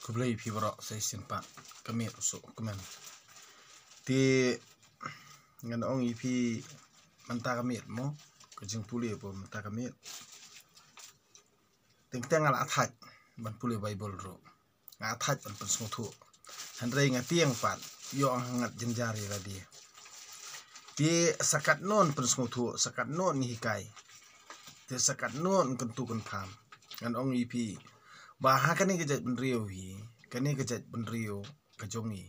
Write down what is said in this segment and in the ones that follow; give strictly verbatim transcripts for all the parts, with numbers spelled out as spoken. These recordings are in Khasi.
Khublei phi baroh sa shisien pat. Ka miet u suk kmen. Te ngan ong ïa phi mynta ka miet mo, ka jingpule ba mynta ka miet. Teng teng nga la thait ban pule Baibl ruh. Nga thait ban pynsngewthuh. Hynrei nga tieng pat, ïoh nga ngat jynjar ïa lade. Te sa katno yn pynsngewthuh, sa katno yn hikai. Te sa katno yn kyntu kynpham. Ngan ong ïa phi ba ha kane ka jaitbynriew hi, kane ka jaitbynriew ka jong ngi,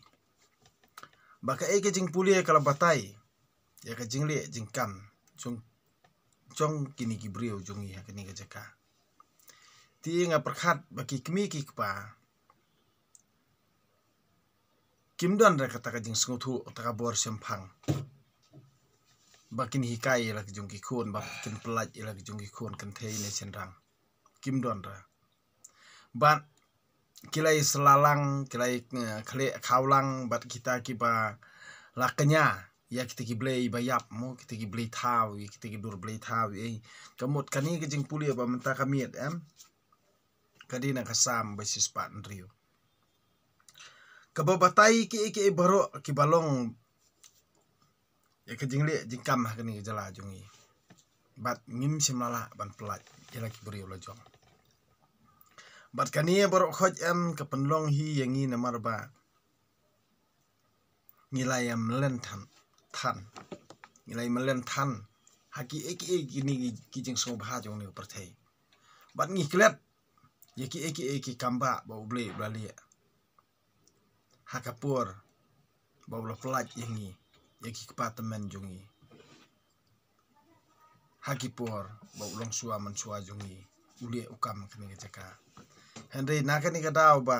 ba kaei ka jingpule ka la batai ïa ka jingleh jingkam jong, jong kine ki briew jong ngi ha kane ka jaka. Te nga pyrkhat ba ki kmie ki kpa kim don re kata ka jingsngewthuh, kata ka bor shemphang, ba kin hikai ïa la ki jong ki khun, ba kin pyllait ïa la ki jong ki khun kynthei ne shynrang. Kim don re. Bad ki la ïa sla lang, ki la ïa, eh, khleh khaw lang bad kita kiba la kñia ïa kita ki blei ba ïap mo, kita ki blei thaw, ïa kita ki dur blei thaw, eh. Ka mut kane ka jingpule ba mynta ka miet, em, ka dei na ka Salm ba shispah hynriew, kaba batai kiei kiei baroh kiba long ïa ka jingleh jingkam ha kane ka jylla jong ngi. Bad ngim shym la lah ban pyllait ïa la ki briew la jong. Bad kane baroh khoit, em, ka pynlong hi ïa ngi namar ba ngi la ïa mlien than, than. Ngi la ïa mlien than ha kiei kiei kine ki, ki jingsngewbha jong kane ka pyrthei. Bad ngi klet ïa kiei kiei ki kambah ba U Blei u la leh ha ka por ba u la pyllait ïa ngi, ïa ki kpa tymmen jong ngi, ha ki por ba u longshuwa manshuwa jong ngi u leh u kam kane ka jaka. Hynrei na kane ka daw ba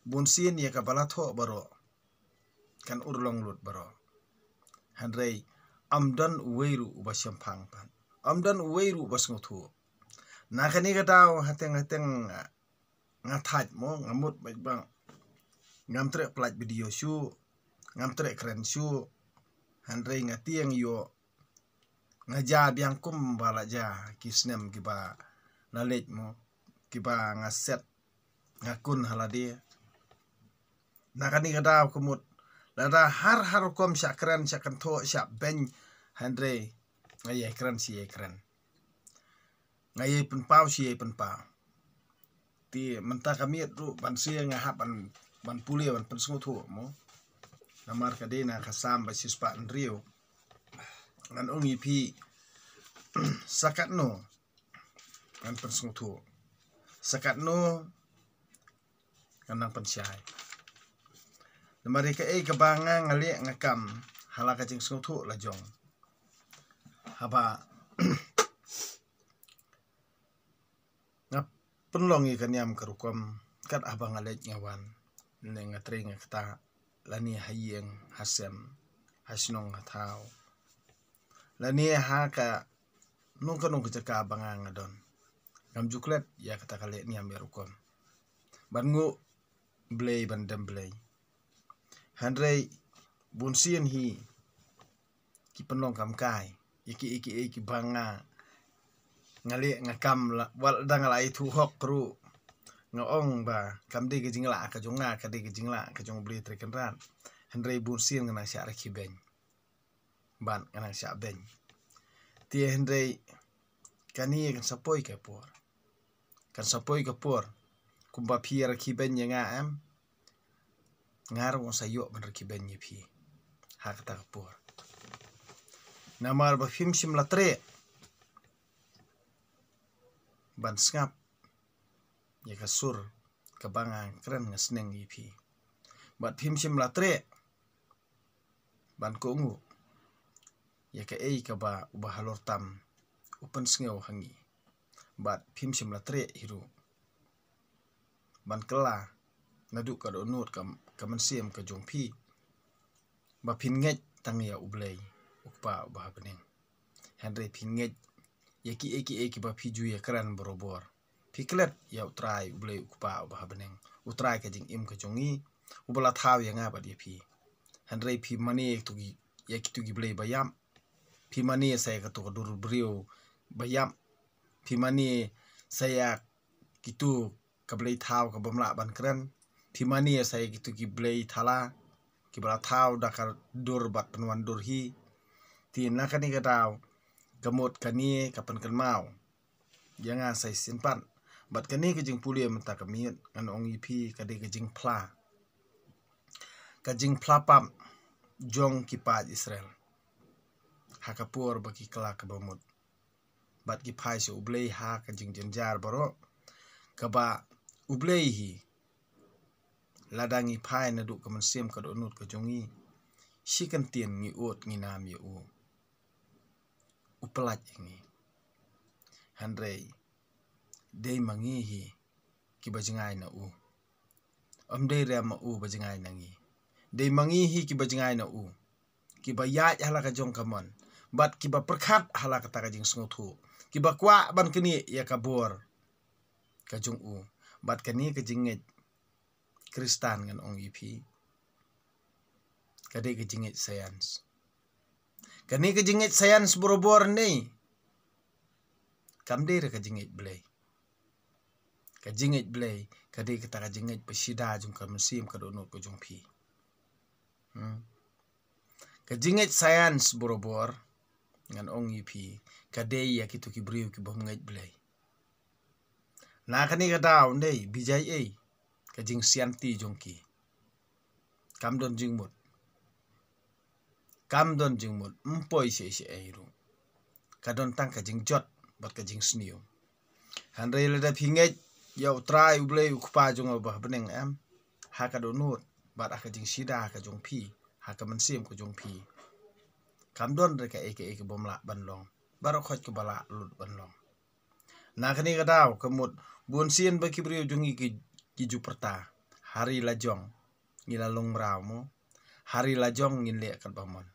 bunsien ïa kaba la thoh baroh kan urlong lut baroh. Hynrei ym don uwei ruh uba shemphang pat, ym don uwei ruh uba sngewthuh. Na kane ka daw hateng hateng nga thait mo, nga mut bad ba ngam treh pyllait video shuh, ngam treh kren shuh. Hynrei nga tieng ïoh nga jia biang kumba la jia ki snem kiba la leit mo, kiba nga set nga kun ha lade. Na kane ka daw ka mut lada har har rukom shah kren, shah kynthoh, shah beiñ, hynrei nga ïai kren shi ïai kren, nga ïai pynpaw shi ïai pynpaw. Te mynta ka miet ruh ban shu nga hap ban, ban pule ban pynsngewthuh mo. Namar ka dei na ka Salm ba shispah hynriew. Ngan ong ïa phi, sa katno ngan pynsngewthuh, sa katno ngan nang pynshai. Namar ïa kaei kaba nga, nga leh nga kam ha la ka jingsngewthuh la jong, haba nga pynlong ïa ka niam ka rukom kat haba nga leit nga wan, ne nga trei nga ktah, lane ha ïing ha sem, ha shnong ha thaw, lane ha kano kano ka jaka ba nga, nga don. Ngam ju klet ïa kata ka leh niam ïa rukom ban nguh Blei ban dem Blei. Hynrei bunsien hi ki pynlong kam kai ïa kiei kiei kiba nga, nga leh nga kam, la wat da nga la ïathuh hok ruh, nga ong ba kam dei ka jinglah ka jong nga, ka dei ka jinglah ka jong U Blei Trai Kynrad. Hynrei bunsien nga nang shah rakhe beiñ, ban nga nang shah beiñ. Te hynrei kane kan sa poi ka por, kan sa poi ka por kumba phi rakhe beiñ ïa nga, em, nga ruh ngan sa ïoh ban rakhe beiñ ïa phi ha kata ka por. Namar ba phim shym la treh ban sngap ïa ka sur kaba nga kren nga sneng ïa phi, bad phim shym la treh ban kohnguh ïa kaei kaba uba halor tam u pynsngew ha ngi, bad phim shym la treh hi ruh ban kylla naduh ka dohnud ka, ka mynsiem ka jong phi, ba phin ngeit tang ïa U Blei U Kpa uba ha bneng. Hynrei phin ngeit ïa kiei kiei kiba phi ju ïa kren barobor. Phi klet ïa U Trai U Blei U Kpa uba ha bneng, U Trai ka jingim ka jong ngi, uba la thaw ïa nga bad ïa phi. Hynrei phi mane ïa kito ki, ïa kito ki blei ba ïap. Phi mane sa ïa kato ka dur briew ba ïap. Phi mane sa ïa kito ka blei thaw ka bym lah ban kren. Phi mane sa ïa kito ki blei thala kiba la thaw da ka dur bad pynwandur hi. Te na kane ka daw ka mut kane ka pynkynmaw ïa nga sa shisien pat. Bad kane ka jingpule mynta ka miet ngan ong ïa phi ka dei ka jingphla, ka jingphla pap jong ki paid Israel ha ka por ba ki kylla kaba mut bad ki phai sha U Blei ha ka jingjynjar baroh, kaba U Blei hi lada ngi phai naduh ka mynsiem ka dohnud ka jong ngi, shi kyntien ngi ud ngi nam ïa u, u pyllait ïa ngi. Hynrei dei ma ngi hi kiba jngai na u. Ym dei re ma u ba jngai na ngi. Dei ma ngi hi kiba jngai na u, kiba ïaid ha la ka jong ka mon bad kiba pyrkhat ha la kata ka jingsngewthuh, kiba kwah ban knieh ïa ka bor ka jong u. Bad kane ka jingngeit Khristan ngan ong ïa phi ka dei ka jingngeit science. Kane ka jingngeit science borabor ne kam dei re ka jingngeit Blei. Ka jingngeit Blei ka dei kata ka jingngeit ba shida jong ka mynsiem ka dohnud ka jong phi. Hmm. Ka jingngeit science borabor ngan ong ïa phi ka dei ïa kito ki briew ki bym ngeit Blei. Na kane ka daw ndei bijai ei ka jingsianti jong ki. Kam don jingmut. Kam don jingmut ym poi sha ei sha ei ruh. Ka don tang ka jingjot bad ka jingsniew. Hynrei lada phi ngeit ïa U Trai U Blei U Kpa jong nga uba ha bneng em, ha ka dohnud bad ha ka jingshida ka jong phi, ha ka mynsiem ka jong phi, kam don re kaei kaei ka bym lah ban long, baroh khoit kaba lah lut ban long. Na kane ka daw ka mut bunsien ba ki briew jong ngi ki, ki ju pyrta ha ri la jong ngi la long mraw mo, ha ri la jong ngin leh katba mon.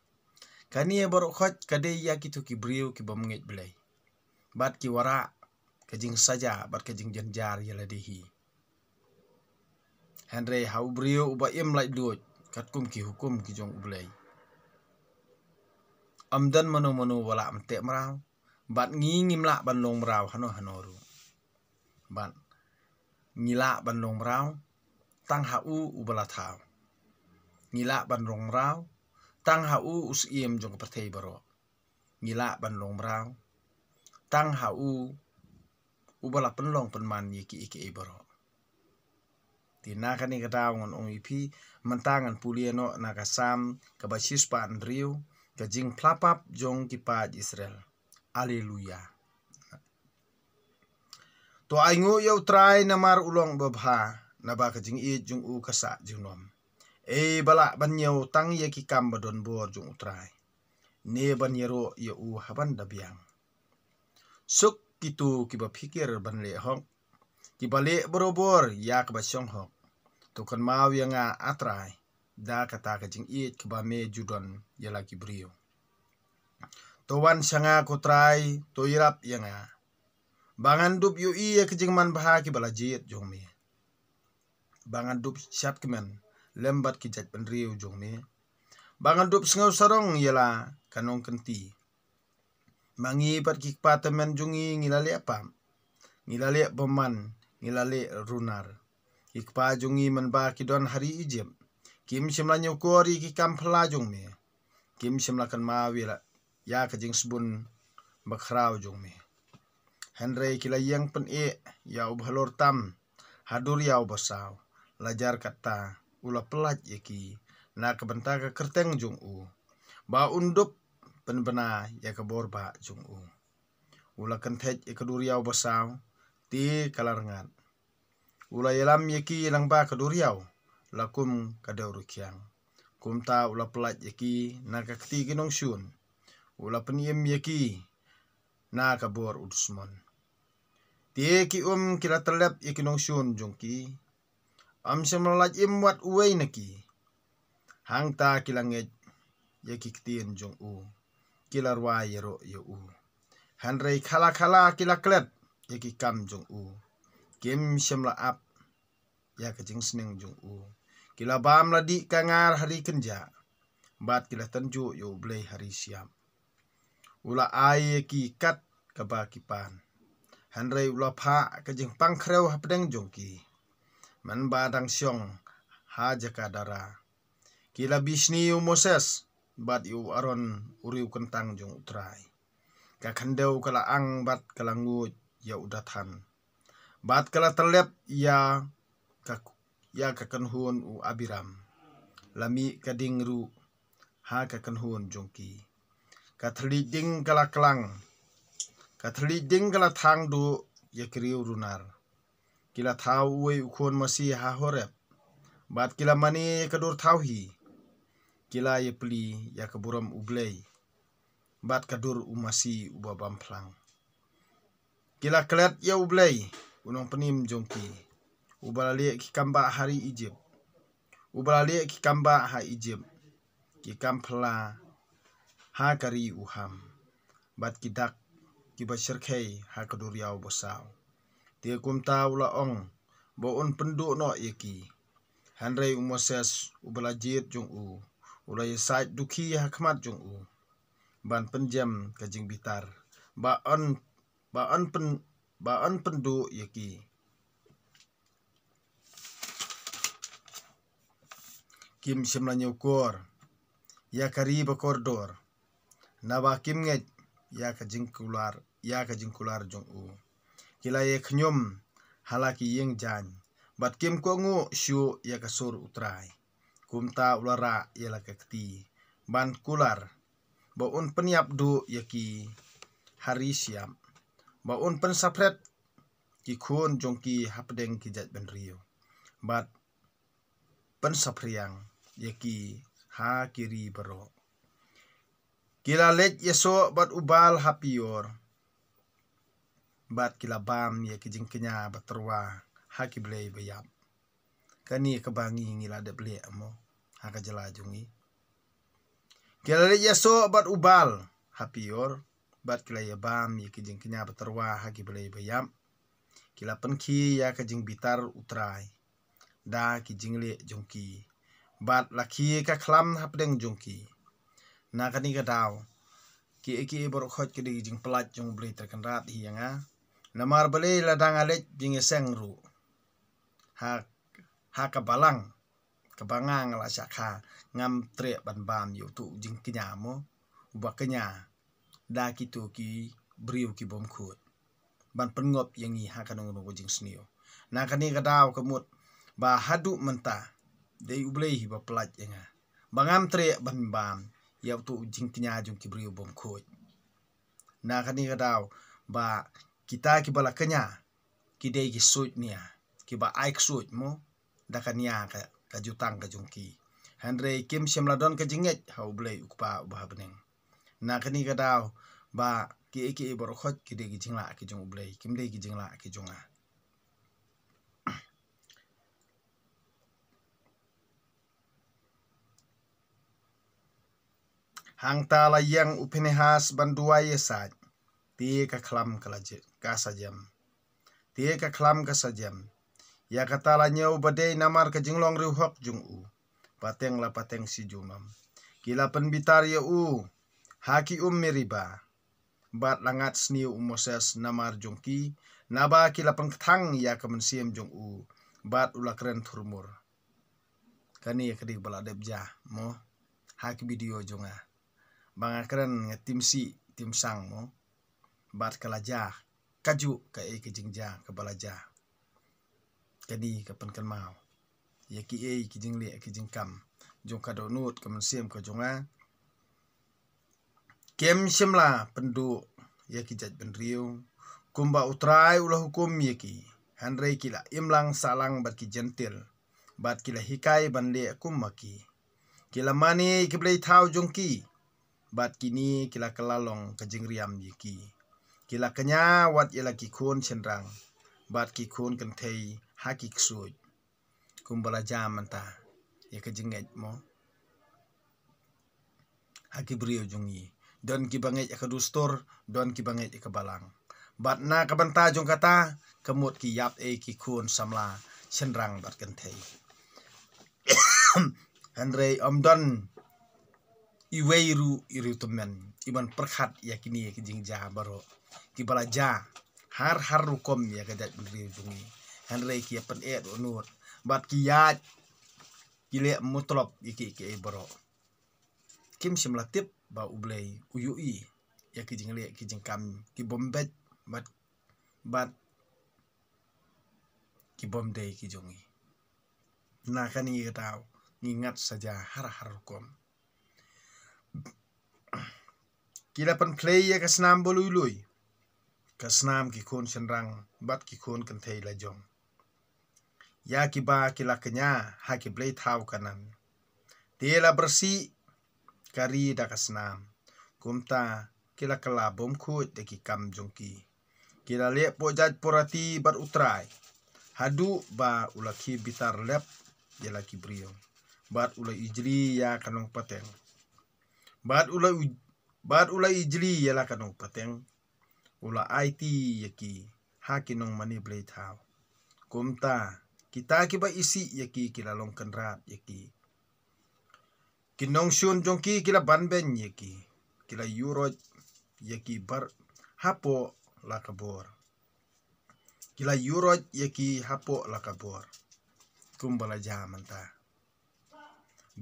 Kane baroh khoit ka dei ïa kito ki briew ki bym ngeit Blei bad ki wanrah ka jingsaja bad ka jingjynjar ïa lade hi. Hynrei ha u briew uba im laitluid katkum ki hukum ki jong U Blei, ym don mano mano ba lah ban teh mraw. Bad ngi ngim lah ban long mraw hano hano ruh. Bad ngi lah ban long mraw tang ha u uba la thaw. Ngi lah ban long mraw tang ha u u Syiem jong ka pyrthei baroh. Ngi lah ban long mraw tang ha u uba la pynlong pynman ïa kiei kiei baroh. Te na kane ka daw ngan ong ïa phi, mynta ngan pule noh na ka Salm kaba shispah hynriew, ka jingphla pap jong ki paid Israel. Haleluya. To ainguh ïa U Trai namar u long uba bha, naba ka jingïeit jong u ka sah junom. Ei ba lah ban ñiew tang ïa ki kam ba donbor jong U Trai, ne ban ïaroh ïa u ha ban da biang. Suk kito kiba phikir ban leh hok, kiba leh barabor ïa kaba shong hok. To kynmaw ïa nga, A Trai, da kata ka jingïeit kaba me ju don ïa la ki briew. To wan sha nga ko Trai, to ïarap ïa nga, ba ngan dup ïohi ïa ki jingman bha kiba la jied jong me. Ba ngan dup shad kmen lem bad ki jaitbynriew jong me. Ba ngan dup sngew sarong ïa la ka nongkynti. Ma ngi bad ki kpa tymmen jong ngi ngi la leh pap, ngi la leh bymman, ngi la leh runar. Ki kpa jong ngi mynba ki don ha ri Ijipt, kim shym la ñiewkor ïa ki kam phylla jong me. Kim shym la kynmaw ïa la, ïa ka jingsbun bakhraw jong me. Hynrei ki la ïeng pyneh ïa uba halor tam ha duriaw basaw. La jar kata u la pyllait ïa ki na ka bynta ka kyrteng jong u, ba un dup pynbna ïa ka bor bah jong u. U la kyntheit ïa ka duriaw basaw, te ka la rngat. U la ïalam ïa ki lyngba ka duriaw la kum ka dew rukhiang. Kumta u la pyllait ïa ki na ka kti ki nongshun. U la pynim ïa ki na ka bor u dusmon. Te ki um ki la tyllep ïa ki nongshun jong ki. Ym shym la lait im wat uwei na ki. Hangta ki la ngeit ïa ki ktien jong u, ki la rwai ïaroh ïa u. Hynrei khala khala ki la klet ïa ki kam jong u. Kim shym la ap ïa ka jingsneng jong u. Ki la bam la dih ka ngar ha ri kynjah, bad ki la tynjuh ïa U Blei ha ri shyiap. U la ai ïa ki kat kaba ki pan, hynrei u la phah ka jingpang khrew hapdeng jong ki. Mynba dang shong ha jaka dara. Ki la bishni ïa u Moses bad ïa u Aaron u riewkyntang jong U Trai. Ka khyndew ka la ang bad ka la nguid ïa u Dathan bad ka la tyllep ïa ka, ïa ka kynhun u Abiram. La mih ka ding ruh ha ka kynhun jong ki. Ka thylliej ding ka la klang, ka thylliej ding ka la thang duh ïa ki riew runar. Ki la thaw uwei u khun masi ha Horeb bad ki la mane ïa ka dur thaw hi. Ki la ïapli ïa ka burom U Blei bad ka dur u masi uba bam phlang. Ki la klet ïa U Blei, U Nongpynim jong ki, uba la lieh ki kambah ha ri Ijipt, uba la lieh ki kambah ha Ijipt, ki kam phylla ha ka ri u Ham bad ki dak kiba shyrkhei ha ka duriaw ba saw. Te kumta u la ong ba un pynduh noh ïa ki. Hynrei u Moses uba la jied jong u u la ïasaid dukhi ha khmat jong u ban pynjem ka jingbitar ba un, ba un pyn, ba un pynduh ïa ki. Kim shym la ñiewkor ïa ka ri ba kordor, naba kim ngeit ïa ka jingkular, ïa ka jingkular jong u. Ki la ïakhñium ha la ki ïing jaiñ bad kim kohnguh shuh ïa ka sur U Trai. Kumta u la rah ïa la ka kti ban kular ba un pynïap duh ïa ki ha ri shyiap, ba un pynsaphriang ki khun jong ki hapdeng ki jaitbynriew bad pynsaphriang ïa ki ha ki ri baroh. Ki la leit ïasoh bad u Baal ha Peor bad ki la bam ïa ki jingkñia ba tyrwa ha ki blei ba ïap. Kane kaba ngi, ngi la dep leh mo ha ka jylla jong ngi. Ki la leit ïasoh bad u Baal ha Peor bad ki la ïabam ïa ki jingkñia ba tyrwa ha ki blei ba ïap. Ki la pynkhie ïa ka jingbitar U Trai da ki jingleh jong ki bad la khie ka khlam hapdeng jong ki. Na kane ka daw, kiei kiei baroh khoit ki dei ki jingpyllait jong U Blei Trai Kynrad hi ïa nga. Namar balei lada nga leit jingïaseng ruh ha, ha ka balang kaba nga nga la shah kha, ngam treh ban bam ïa uto u jingkñia mo, uba kñia da kito ki briew ki bym khuid ban pynngop ïa ngi ha kano kano ka jingsniew. Na kane ka daw ka mut ba haduh mynta dei U Blei hi ba pyllait ïa nga ba ngam treh ban bam ïa uto u jingkñia jong ki briew bym khuid. Na kane ka daw ba kita kiba la kñia ki dei ki suid nia, kiba ai ksuid mo da ka nia ka, ka jutang ka jong ki. Hynrei kim shym la don ka jingngeit ha U Blei U Kpa uba ha bneng. Na kane ka daw ba kiei kiei baroh khoit ki dei ki jinglah ki jong U Blei, kim dei ki jinglah ki jong nga. Hangta la ïeng u Phinehas ban duwai ïasaid, te ka khlam ka la je-, ka sa jem. Te ka khlam ka sa jem. Ïa kata la ñiew ba dei namar ka jinglong riewhok jong u. Pateng la pateng shi junom ki la pynbitar ïa u ha ki um Meriba. Bad la ngat sniew u Moses namar jong ki, naba ki la pynkthang ïa ka mynsiem jong u, bad u la kren thurmur. Kane ka dei ba la dep jia mo ha ki video jong nga, ba nga kren nga tim sih tim sang mo. Bad ka la jia kajuh kaei ka jingjia kaba la jia. Kane ka pynkynmaw ïa kiei ki jingleh ki jingkam jong ka dohnud ka mynsiem ka jong nga. Kim shym la pynduh ïa ki jaitbynriew kumba U Trai u la hukum ïa ki, hynrei ki la imlang sahlang bad ki Jentil, bad ki la hikai ban leh kum ma ki. Ki la mane ïa ki blei thaw jong ki, bad kine ki la kylla long ka jingriam ïa ki. Ki la kñia wat ïa la ki khun shynrang bad ki khun kynthei ha ki ksuid. Kumba la jia mynta ïa ka jingngeit mo ha ki briew jong ngi. Don kiba ngeit ïa ka dustur, don kiba ngeit ïa ka balang. Bad na ka bynta jong kata ka mut ki ïap ei ki khun samla shynrang bad kynthei. Hynrei ym don iwei ruh i riewtymmen iban pyrkhat ïa kine ki jingjia baroh kiba la jia har har rukom ïa ka jaitbynriew jong ngi. Hynrei ki ïa pyneh dohnud bad ki ïaid ki leh mutlop ïa ki, ki ei baroh. Kim shym la tip ba U Blei u ïohi ïa ki jingleh ki jingkam ki bym beit bad, bad ki bym dei ki jong ngi. Na kane ka daw ngi ngat saja har har rukom. Ki la pynphlei ïa ka snam ba lui lui, ka snam ki khun shynrang bad ki khun kynthei la jong, ïa kiba ki la kñia ha ki blei thaw Kanaan. Te la byrsi ka ri da ka snam, kumta ki la kylla bymkhuid da ki kam jong ki. Ki la leh pojait porati bad U Trai, haduh ba u la khie bitar lep ïa la ki briew, bad u la ijli ïa ka nongpateng. Bad u la u, bad u la ijli ïa la ka nongpateng, u la aiti ïa ki ha ki nongmane blei thaw. Kumta kita kiba isih ïa ki ki la long kynrad ïa ki. Ki nongshun jong ki ki la banbeiñ ïa ki, ki la ïuroit ïa ki baroh hapoh la ka bor. Ki la ïuroit ïa ki hapoh la ka bor, kumba la jia mynta.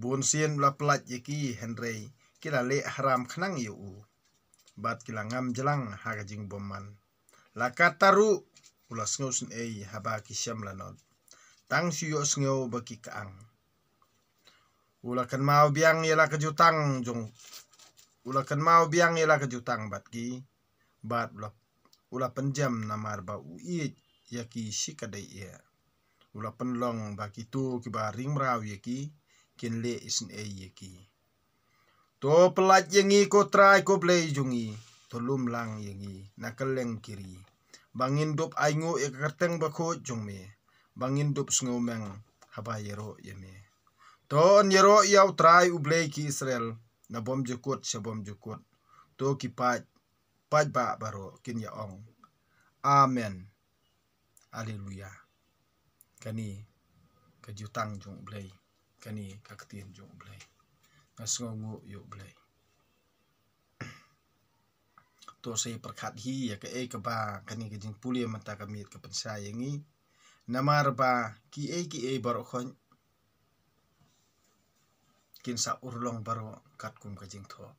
Bun sien u la pyllait ïa ki, hynrei ki la leh haram khnang ïa u, bad ki la ngam jlang ha ka jingbymman. La katta ruh u la sngewsynei haba ki shem lanot, tang shu ïohsngew ba ki kang. U la kynmaw biang ïa la ka jutang jong, u la kynmaw biang ïa la ka jutang bad ki, bad u la, u la pynjem namar ba u ïeit ïa ki shikatdei. U la pynlong ba kito kiba ring mraw ïa ki kin leh isynei ïa ki. To pyllait ïa ngi ko Trai ko Blei jong ngi, to lum lang ïa ngi na kylleng ki ri, ba ngin dup ainguh ïa ka kyrteng bakhuid jong me, ba ngin dup sngewmeng haba ïaroh ïa me. To yn ïaroh ïa U Trai U Blei ki Israel na bymjukut sha bymjukut. To ki paid, paidbah baroh kin ïa ong, Amen. Haleluya. Kane ka jutang jong U Blei, kane ka ktien jong U Blei. Nga sngewnguh ïa U Blei. To sa pyrkhat hi ïa kaei kaba kane ka jingpule mynta ka miet ka pynshai ïa ngi. Namar ba kiei kiei baroh khoit kin sa urlong baroh katkum ka jingthoh.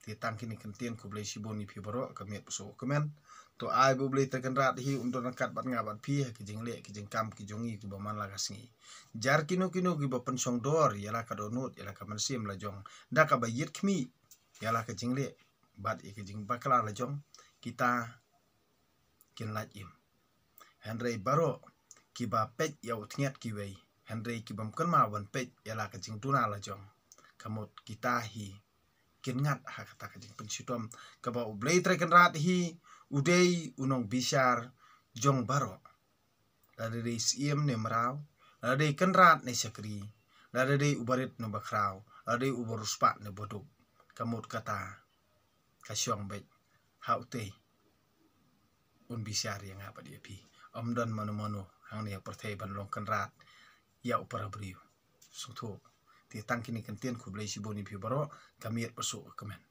Te tang kine ki ktien, khublei shibun ïa phi baroh, ka miet pyrshah kmen. To ai ba U Blei Trai Kynrad hi un don ryngkat bad nga bad phi ha ki jingleh ki jingkam ki jong ngi kiba man la ka sngi. Jar kino kino kiba pynshong dor ïa la ka dohnud ïa la ka mynsiem la jong da kaba ïit khmih ïa la ka jingleh bad ïa ka jingbakla la jong, kita kin lait im. Hynrei baroh kiba peit ïa u tngiat kiwei, hynrei ki bym kynmaw ban peit ïa la ka jingduna la jong, ka mut kita hi kin ngat ha kata ka jingpynshitom kaba U Blei Trai Kynrad hi u dei u nongbishar jong baroh. Lada dei syiem ne mraw, lada dei kynrad ne shakri, lada dei u barit ne bakhraw, lada dei u bariewspah ne baduk, ka mut kata ka shong beit ha utei un bishar ïa nga bad ïa phi. Ym don mano mano hangne ha pyrthei ban long kynrad ïa u para briew. Sngewthuh. Te tang kine ki ktien, khublei shibun ïa phi baroh, ka miet pyrshah kmen.